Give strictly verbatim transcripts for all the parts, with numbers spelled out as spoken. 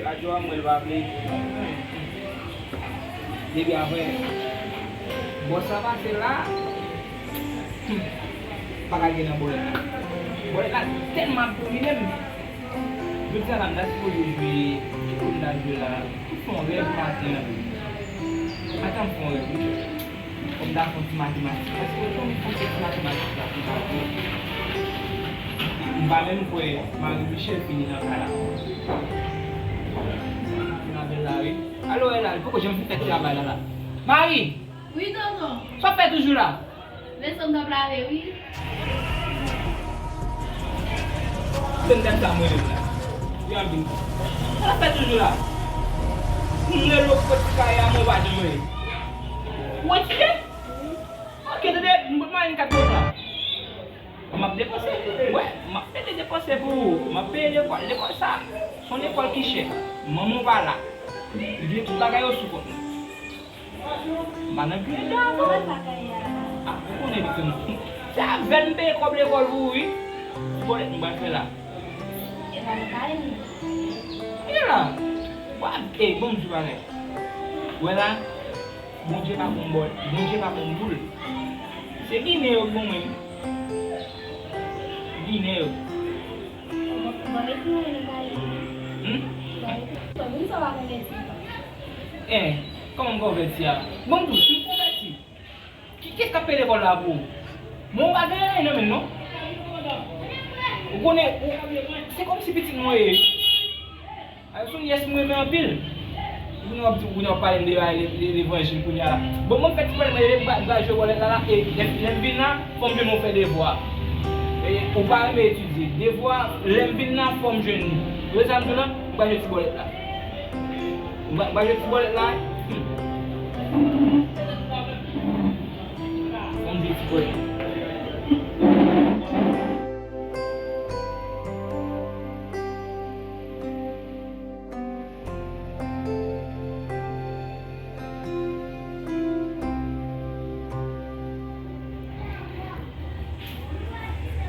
Radyo a, mwen, l pa vle. Depi apre bòs la pase la, hmm, pa ka gen nan bòlèt la. Bòlèt la tèlman ap domine m. Jodi a la, m ta sipoze jwe, ki wòl m ta jwe la? M fè yon rèv maten an. Maten an, m fè yon rèv, wi. Fò m ta fè yon ti matematik. Èske w konn fè yon ti matematik la pou m ta jwe? M pa menm kwè Marie Michel fini nan kay la. Fini avè l la, wi. Alo, Elal, poko janm fin fè travay la la. Mari! Wi, tonton. Sa w ap fè toujou la? Vèso m t ap lave, wi. Se m t ap sa mwen menm la. Jan vin. Sa w ap fè toujou la? M rele w pou ti kay a, mwen pa janm rele. Ou retire? Ok, tande, m pot mwen kat konsa. M ap depanse. Wè, m ap pede depanse pou ou. M ap peye lekòl. Lekòl sa, se yon lekòl ki chè. Manman w pa la. Li gen tout bagay yo sou kont li. M pa nan greda ankò. Mwen pa kay la. Ah, ou konnen pitit mwen. Se avè l m peye kòb lekòl pou ou, wi. Ti bòlèt m pral fè la. E pa nan kay li. E la. Wa, e, bon, m di w bagay. Wè la, Bondye pa bon bòl, Bondye pa bon boul. Se Ginen yo k bon mwen. Ginen yo. Bon, bon, mete mwen nan kay li. Hmm? Bon, mete mwen sa pa konvèti. Eh, kòman m konvèti a? Bon, m tou, si m konvèti, ki, kiyès k ap peye lekòl la pou ou? Mwen, ou pa gen anyen nan men l, non. Ou konnen, ou, se kòmsi pitit mwen ye. Ay, se yon yès mwen renmen anpil. Ou konnen w ap di, ou konnen w ap pale m de, de, de levanjil kounye a la. Bon, mwen fè ti pwoblèm, mwen, lè m pa, m pa jwe bòlèt la, la, e lè, lè m vin la, fò m jwenn ou fè devwa. E, ou pa renmen etidye. Devwa, lè m vin la, fò m jwenn ou. Ou wè sa m di w la? M pa jwe ti bòlèt la. M pa, m pa jwe ti bòlèt la. Hmm. Fò m jwe ti bòlèt.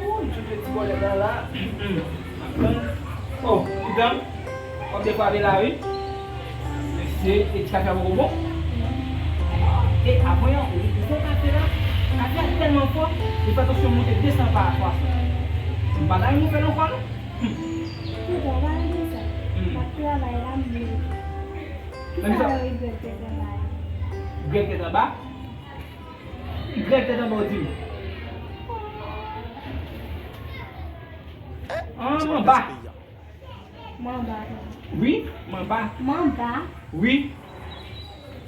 Ooh, m sot ti bòlèt la la. Oh, pitit mwen, w ap defrape la, wi. Mesye, e ti kafe a poko bon? E apre an, ou, ou fè kafe la, kafe a tèlman fò, li fè tansyon m monte desann pa swasann. M pa ta renmen w fè l ankò, non. Hmm. Tonton, pa rele sa. Hmm. M ap travay la, m vle. Kisa yo regrèt tèt anba yo? Regrèt tèt anba? Regrèt tèt anba, w di m. Ah, manba. Manba. Wi, manba. Manba. Wi.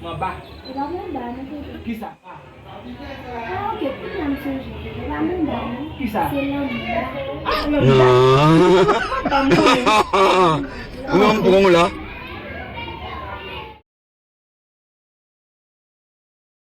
Manba. E pa manba, non, tonton. Kisa? Ah, ok, kounye a m sonje, tonton. E pa manba, non. Kisa? Se lanmou. Ah, lanmou. Manba, m konnen. Non, m pran w la.